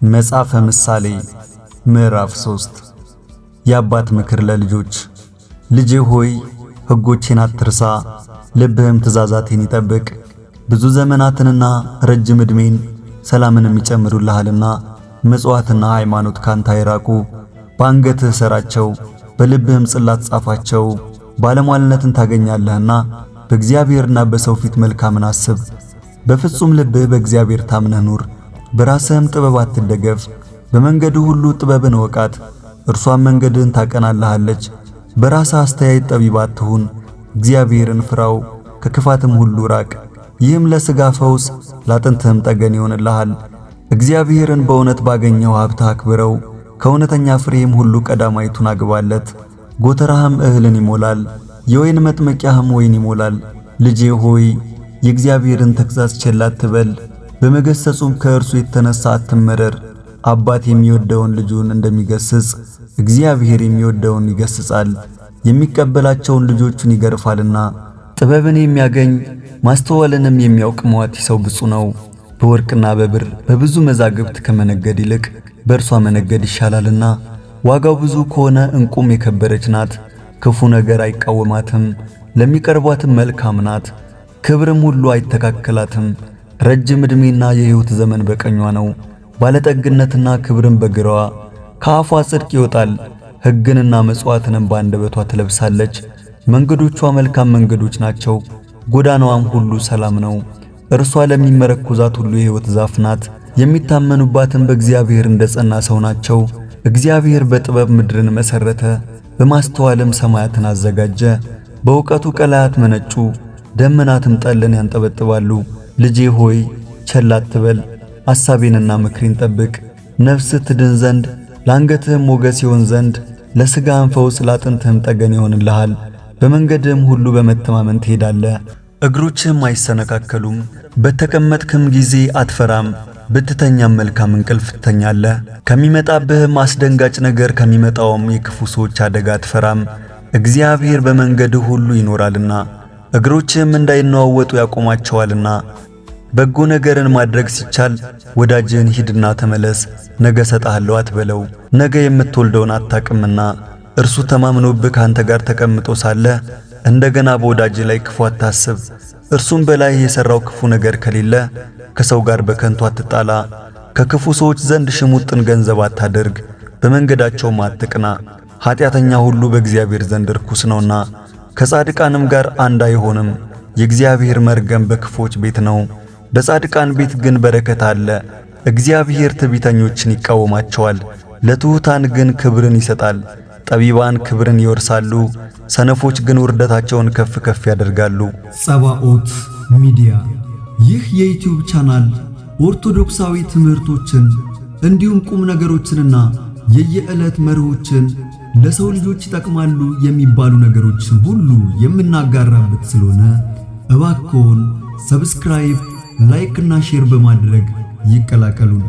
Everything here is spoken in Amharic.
መጽሐፈ ምሳሌ ምዕራፍ 3። የአባት ምክር ለልጆች። ልጄ ሆይ፣ ሕጎቼን አትርሳ፣ ልብህም ትእዛዛቴን ይጠብቅ። ብዙ ዘመናትንና ረጅም ዕድሜን ሰላምንም ይጨምሩልሃልና። ምጽዋትና ሃይማኖት ካንተ አይራቁ። በአንገትህ እሰራቸው፣ በልብህም ጽላት ጻፋቸው። ባለሟልነትን ታገኛለህና በእግዚአብሔርና በሰው ፊት መልካምን አስብ። በፍጹም ልብህ በእግዚአብሔር ታምነህ ኑር፣ በራስህም ጥበብ አትደገፍ። በመንገድህ ሁሉ ጥበብን እወቃት፣ እርሷም መንገድህን ታቀናልሃለች። በራስህ አስተያየት ጠቢብ አትሁን፣ እግዚአብሔርን ፍራው፣ ከክፋትም ሁሉ ራቅ። ይህም ለሥጋ ፈውስ ላጥንትህም ጠገን ይሆንልሃል። እግዚአብሔርን በእውነት ባገኘው ሀብትህ አክብረው፣ ከእውነተኛ ፍሬህም ሁሉ ቀዳማይቱን አግባለት። ጎተራህም እህልን ይሞላል፣ የወይን መጥመቂያህም ወይን ይሞላል። ልጄ ሆይ፣ የእግዚአብሔርን ተግሣጽ ቸል አትበል፣ በመገሠጹም ከእርሱ የተነሣ አትመረር። አባት የሚወደውን ልጁን እንደሚገስጽ እግዚአብሔር የሚወደውን ይገስጻል፣ የሚቀበላቸውን ልጆቹን ይገርፋልና። ጥበብን የሚያገኝ ማስተዋልንም የሚያውቅ መዋቲ ሰው ብፁዕ ነው። በወርቅና በብር በብዙ መዛግብት ከመነገድ ይልቅ በእርሷ መነገድ ይሻላልና። ዋጋው ብዙ ከሆነ ዕንቁም የከበረች ናት። ክፉ ነገር አይቃወማትም፣ ለሚቀርቧትም መልካም ናት። ክብርም ሁሉ አይተካከላትም። ረጅም ዕድሜና የሕይወት ዘመን በቀኟ ነው፣ ባለጠግነትና ክብርም በግራዋ። ከአፏ ጽድቅ ይወጣል፣ ሕግንና መጽዋዕትንም በአንደበቷ ትለብሳለች። መንገዶቿ መልካም መንገዶች ናቸው፣ ጎዳናዋም ሁሉ ሰላም ነው። እርሷ ለሚመረኩዛት ሁሉ የሕይወት ዛፍ ናት። የሚታመኑባትም በእግዚአብሔር እንደ ጸና ሰው ናቸው። እግዚአብሔር በጥበብ ምድርን መሠረተ፣ በማስተዋልም ሰማያትን አዘጋጀ። በእውቀቱ ቀላያት መነጩ፣ ደመናትም ጠልን ያንጠበጥባሉ። ልጄ ሆይ፣ ቸል አትበል፣ አሳቤንና ምክሬን ጠብቅ። ነፍስህ ትድን ዘንድ፣ ለአንገትህም ሞገስ ይሆን ዘንድ፣ ለሥጋህም ፈውስ ለአጥንትህም ጠገን ይሆንልሃል። በመንገድህም ሁሉ በመተማመን ትሄዳለህ፣ እግሮችህም አይሰነካከሉም። በተቀመጥክም ጊዜ አትፈራም፣ ብትተኛም መልካም እንቅልፍ ትተኛለህ። ከሚመጣብህም አስደንጋጭ ነገር፣ ከሚመጣውም የክፉ ሰዎች አደጋ አትፈራም። እግዚአብሔር በመንገድህ ሁሉ ይኖራልና፣ እግሮችህም እንዳይነዋወጡ ያቆማቸዋልና። በጎ ነገርን ማድረግ ሲቻል ወዳጅህን ሂድና ተመለስ፣ ነገ እሰጥሃለሁ አትበለው፣ ነገ የምትወልደውን አታቅምና። እርሱ ተማምኖብህ ካንተ ጋር ተቀምጦ ሳለ እንደገና በወዳጅህ ላይ ክፉ አታስብ። እርሱም በላይህ የሠራው ክፉ ነገር ከሌለ ከሰው ጋር በከንቱ አትጣላ። ከክፉ ሰዎች ዘንድ ሽሙጥን ገንዘብ አታድርግ፣ በመንገዳቸውም አትቅና። ኃጢአተኛ ሁሉ በእግዚአብሔር ዘንድ ርኩስ ነውና ከጻድቃንም ጋር አንድ አይሆንም። የእግዚአብሔር መርገም በክፉዎች ቤት ነው፣ በጻድቃን ቤት ግን በረከት አለ። እግዚአብሔር ትዕቢተኞችን ይቃወማቸዋል፣ ለትሑታን ግን ክብርን ይሰጣል። ጠቢባን ክብርን ይወርሳሉ፣ ሰነፎች ግን ውርደታቸውን ከፍ ከፍ ያደርጋሉ። ጸባኦት ሚዲያ፣ ይህ የዩቲዩብ ቻናል ኦርቶዶክሳዊ ትምህርቶችን እንዲሁም ቁም ነገሮችንና የየዕለት መርሆችን፣ ለሰው ልጆች ይጠቅማሉ የሚባሉ ነገሮችን ሁሉ የምናጋራበት ስለሆነ እባክዎን subscribe፣ like እና share በማድረግ ይቀላቀሉን።